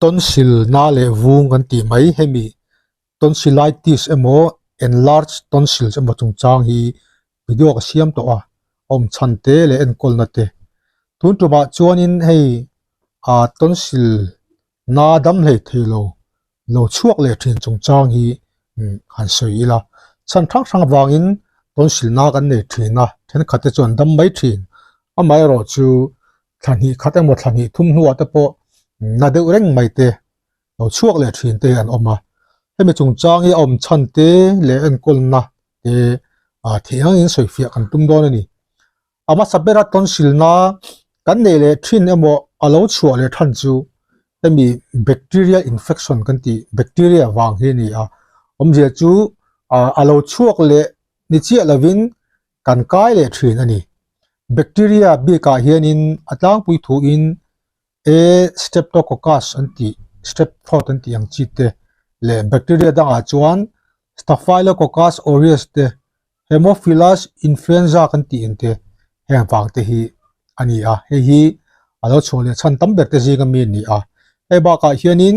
Tonsil na leh vung kan tih mai hemi tonsillitis emaw enlarged tonsils emaw chungchang hi video ka siam tawh a, a awm chhan te leh enkawlna te. Tun tumah chuanin hei ah tonsil na dam hlei thei lo lo chhuak leh thin chungchang hi han sawi ila. Chhan hrang hrang avangin tonsil na kan nei thin a, thenkhat te chuan an dam mai thin. Amaherawhchu thla hnih khat emaw thla hnih thum hnuah te pawh na deuh reng mai te lo chhuak leh thin te an awm a. Hemi chungchang hi a awm chhan te leh enkawlna te ah theih angin sawifiah kan tum dawn a ni. A hmasa bera tonsilna kan neih leh thin emaw a lo chhuah leh than chu hemi bacteria infection kan tih bacteria vang hi a ni a. Awmzia chu ah a lo chhuak leh ni chiah lovin kan kai leh thin a ni. Bacteria bikah hianin a tlangpui thuin A. Streptococcus an tih, strep throat an tih ang chi te leh bacteria dangah chuan Staphylococcus aureus te, Haemophilus influenza kan tih ang te heng vang te hi a ni a. Hei hi a lo chhuah leh chhan tam ber te zinga mi a ni a. Hei bakah hianin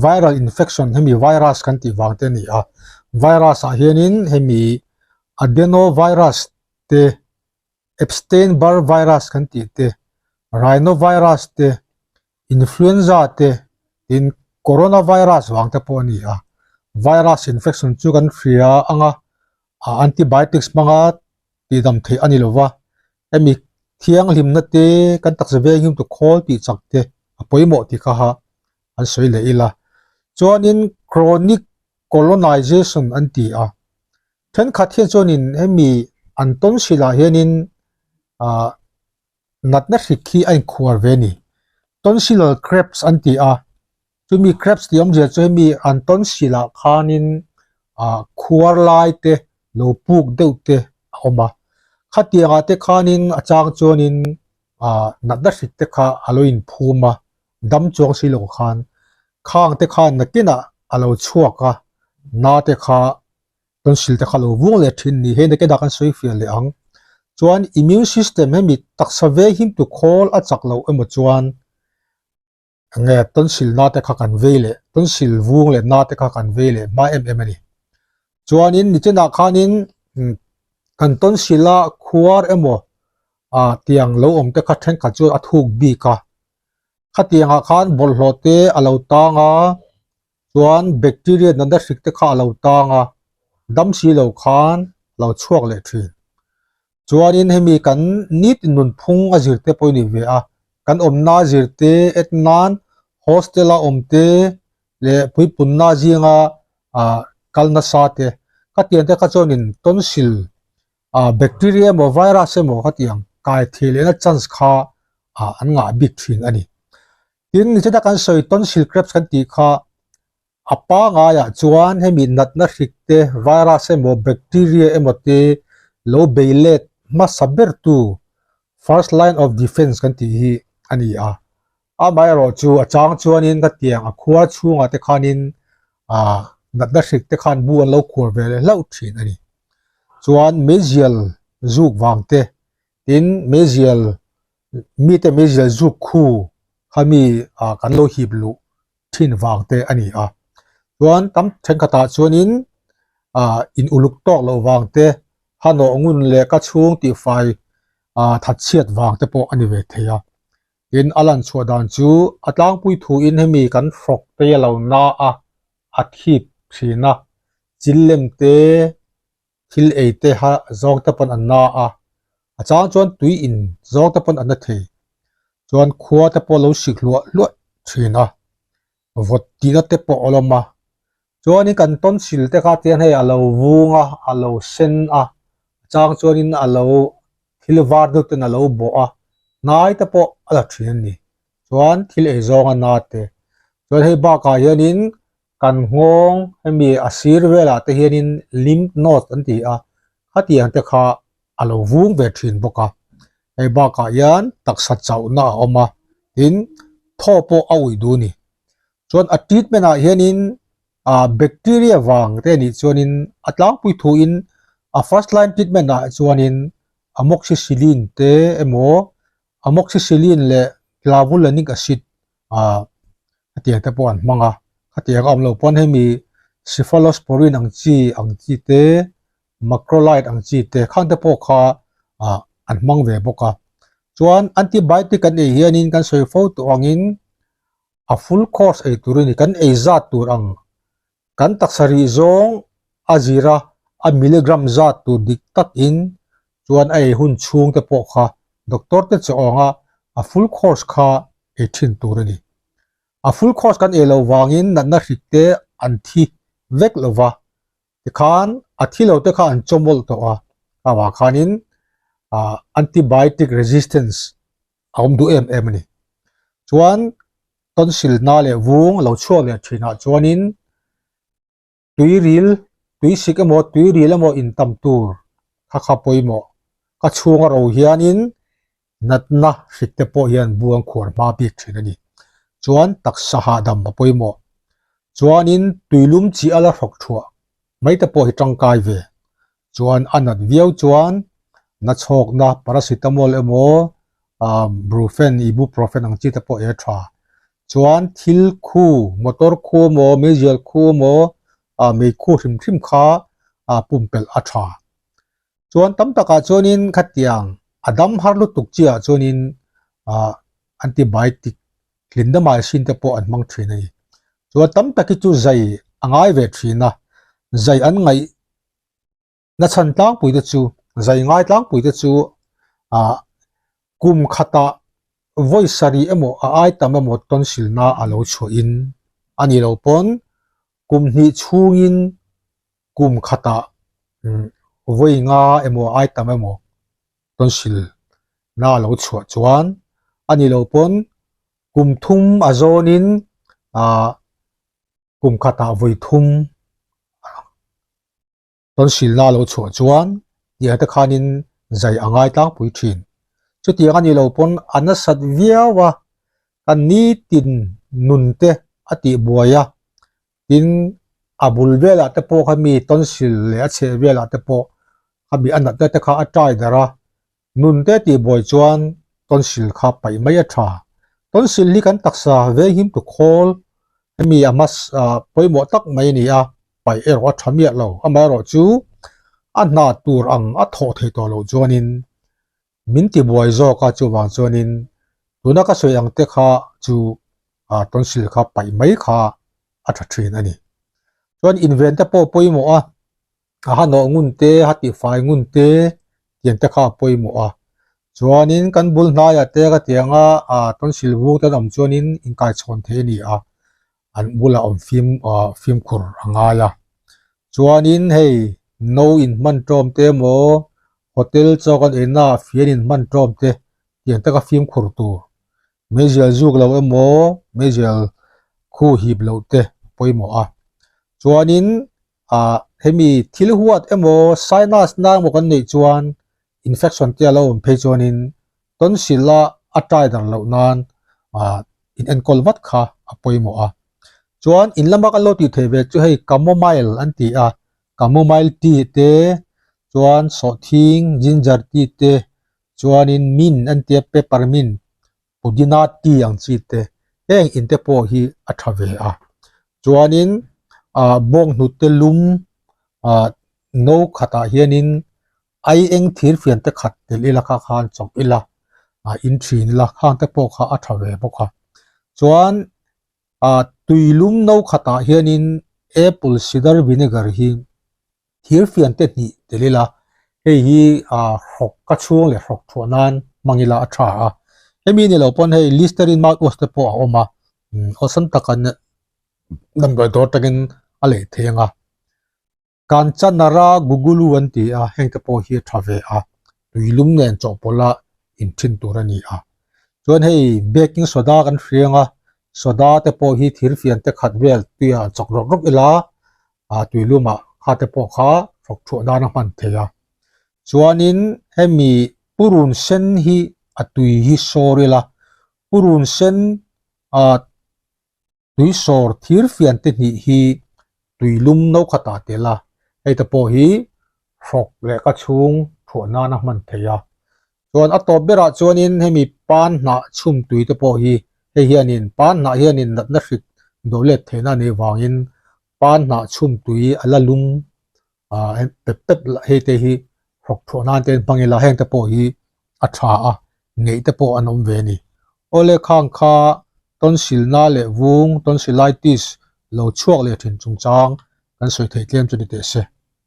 viral infection hemi virus kan tih vang te a ni a. Virus ah hianin hemi Adenovirus te, Epstein-Barr virus kan tih te, Rhinovirus te, Influenza te, tin Coronavirus vang te pawh a ni a. Virus infection chu kan hria ang a, antibiotics hmanga tihdam theih a ni lo va, hemi thianghlimna te kan taksa veng him tu khawl tih chak te a pawimawh tih kha ha an sawi leh ila. Chuanin chronic colonization an ti a, Thenkhat hian chuanin hemi an tonsil ah hianin ah natna hrik hi a inkhuar ve a ni. Tonsillar crabs an ti a, chumi crabs tih awmzia chu hemi an tonsil ah khanin ah khuar lai te lo puk deuh te a awm a. Khatiang ah te khanin a chang chuanin ah natna hrik te kha a lo inphum a, dam chuang si lo khan khang te khan nakinah a lo chhuak a, na te kha tonsil te kha lo vung leh thin ni hei nakinah kan sawi fiah leh ang. Chuan immune system hemi taksa ve him tu khawl a chak loh emaw chuan enge tonsil na te kha kan vei leh tonsil vung leh na te kha kan vei leh hma em em a ni. Chuanin nichinah khanin kan tonsil a khuar emaw ah tiang lo awm te kha thenkhat chu a thuk bik a, khatiangah khan bawlhhlawh te a lo tang a chuan bacteria natna hrik te kha a lo tang a, dam si lo khan a lo chhuak leh thin. Chuanin hemi kan nitin nunphung a zir te pawh a ni ve a, kan awmna a zir te et nan hostel a awm te leh puipunna zinga ah kal nasa te khatiang te kha chuanin tonsil ah bacteria emaw virus emaw khatiang kai thei lehna chance kha ah an ngah bik thin a ni. Tin, nichina kan sawi tonsil crabs kan tih kha a pangaiah chuan hemi natna hrik te, virus emaw bacteria emaw te lo bei let hmasa bertu first line of defense kan tih hi a ni a. Amaherawh chu a chang chuanin khatiang a khua chhungah te khanin ah natna hrik te khan bu an lo khuar ve leh hlauh thin a ni. Chuan meizial zuk vang te, tin meizial mite meizial zuk khu kha mi ah kan lo hip luh thin vang te a ni a. Chuan tam thenkhatah chuanin ah in uluk tawk loh vang te, hanawh ngun leh ka chhung tihfai ah thatchhiat vang te pawh a ni ve thei a. Tin, a lan chhuah dan chu a tlangpui thuin hemi kan hrawk te a lo na a, a thip thin a, chil lem te, thil ei te ha zawng te pawn an na a, a chang chuan tui in zawng te pawn an na thei. Chuan khua te pawh lo sik hluah hluah thin a, vawt tihna te pawh a lawm a. Chuanin kan tonsil te kha tiang hei a lo vung a, a lo sen a, a chang chuanin a lo thil var deuh ten a lo bawh a, hnai te pawh a la thin a ni. Chuan thil ei zawng a na te. Chuan hei bakah hianin kan nghawng hemi a sir velah te hianin lymph nodes an ti a, khatiang te kha a lo vung ve thin bawk a. Hei bakah hian taksa chauhna a awm a, tin thaw pawh a uih duh a ni. Chuan a treatment ah hianin ah bacteria vang te anih chuanin a tlangpui thuin a first line treatment ah chuanin amoxicillin te emaw amoxicillin leh clavulanic acid ah. Hetiang te pawh an hmang a, khatiang a awm loh pawn hemi cephalosporin ang chi ang chi te, macrolide ang chi te khang te pawh kha ah an hmang ve bawk a. Chuan antibiotic kan ei hianin kan sawi fo tawh angin a full course ei tur a ni, kan ei zat tur ang kan taksa rih zawng a zir a, a milligram zat tur dik takin chuan a ei hun chhung te pawh kha doctor te che awnga a full course kha ei thin tur a ni. A full course kan ei loh vangin natna hrik te an thi vek lo va, tikhan a thi lo te kha an chawmawlh tawh a, avang khanin ah antibiotic resistance a awm duh em em a ni. Chuan tonsil na leh vung lo chhuak leh thinah chuanin tuiril, tuisik emaw tuiril emaw intam tur kha kha pawimawh. Ka chhunga ro hianin natna hrik te pawh hian buang khuar hma bik thin a ni. Chuan taksa hahdam a pawimawh. Chuanin tuilum chi a la hrawk thuah mai te pawh hi tangkai ve. Chuan a nat viau chuan na chhawkna paracetamol emaw brufen, ibuprofen ang chi te pawh ei a tha. Chuan thil khu, motor khu emaw, meizial khu emaw, mei khu hrim hrim kha pumpelh a tha. Chuan tam takah chuanin khatiang a dam har lutuk chiah chuanin antibiotic clindamycin te pawh an hmang thin a ni. Chuan tam tak hi chu zai a ngai ve thin a, zai an ngaih na chhan tlangpui te chu, zai ngai tlangpui te chu ah kum khatah vawi sarih emaw a ai tam emaw tonsil na a lo chhuahin a nih loh pawn kum hnih chhungin kum khatah vawi nga emaw a ai tam emaw tonsil na a lo chhuah chuan a nih loh pawn kum thum a zawnin ah kum khatah vawi thum tonsil na a lo chhuah chuan tiang te khanin zai a ngai tlangpui thin. Chutiang a nih loh pawn a nasat viau a, kan nitin nun te a tih buai a, tin a bul velah te pawh kha mi tonsil leh a chheh velah te pawh kha mi a natna te kha a tai darh a, Nun te tih buai chuan tonsil kha paih mai a tha. Tonsil hi kan taksa venghim tu khawl hemi a hmas pawimawh tak mai a ni a, paih erawh a tha miah lo. Amaherawh chu a hna tur ang a thawh thei tawh loh chuanin min ti buai zawk a, chuvang chuanin tuna ka sawi ang te kha chu tonsil kha paih mai kha a tha thin a ni. Chuan inven te pawh pawimawh a. A ha nawh ngun te, ha tihfai ngun te tiang te kha a pawimawh a. Chuanin kan bul hnaiah te ka tiang a, ah tonsil vung te an awm chuanin inkaichhawn thei a ni a, an bulah awm fim ah fimkhur a ngai a. Chuanin hei no inhman tawm te emaw hotel chaw kan eina ah fian inhman tawm te tiang taka fimkhur tur meizial zuk lo emaw meizial khu hip loh te pawimawh a. Chuanin ah hemi thil huat emaw sinus na emaw kan neih chuan infection te a lo awm phei chuanin tonsil a a tai dar loh nan ah in enkawl vat kha a pawimawh a. Chuan in lama kan lo tih theih ve chu hei chamomile an ti a, chamomile tea te chuan sawhthing ginger tea te chuanin mint an ti a peppermint pudina tea ang chi te heng in te pawh hi a tha ve a chuanin ah bawnghnute lum ah no khatah hianin ai eng thir fian te khat tel ila kha khan chawp ila ah in thin ila khang te pawh kha a tha ve bawk a chuan ah tui lum no khatah hianin apple cider vinegar hi. Thir fian te hnih tel ila, hei hi hrawk ka chhung leh hrawk thuah nan hmang ila a tha a. Hemi ni lo pawn hei Listerine mouthwash te pawh a awm a, awlsam taka damdawi dawr takin a leh thei ang a. Kanchanara Gugulu an ti a, heng te pawh hi a tha ve a, tuilum nen chawhpawlh a inthin tur a ni a. Chuan hei baking soda kan hriang a, soda te pawh hi thir fian te khat vel tuiah chawk rawk rawk ila, ah tuilumah kha te pawh kha hrawk thuah nan a hman thei a. Chuanin hemi purun sen hi a tui hi sawr ila, purun sen ah tui sawr thir fian te hnih hi tuilum no khatah tel a, hei te pawh hi hrawk leh ka chhung thuah nan a hman thei a. Chuan a tawp berah chuanin hemi pan hnah chhum tui te pawh hi. Hei hianin pan hnah hianin natna hrik do let theihna a nih vangin pan hnah chhum tui a la lum ah pep pep hei te hi hrawk thuah nan te hmang ila heng te pawh hi a tha a ngeih te pawh an awm ve a ni. Awle khang kha tonsilna leh vung tonsillitis lo chhuak leh thin chungchang kan sawi theih tlem chu ni teh se.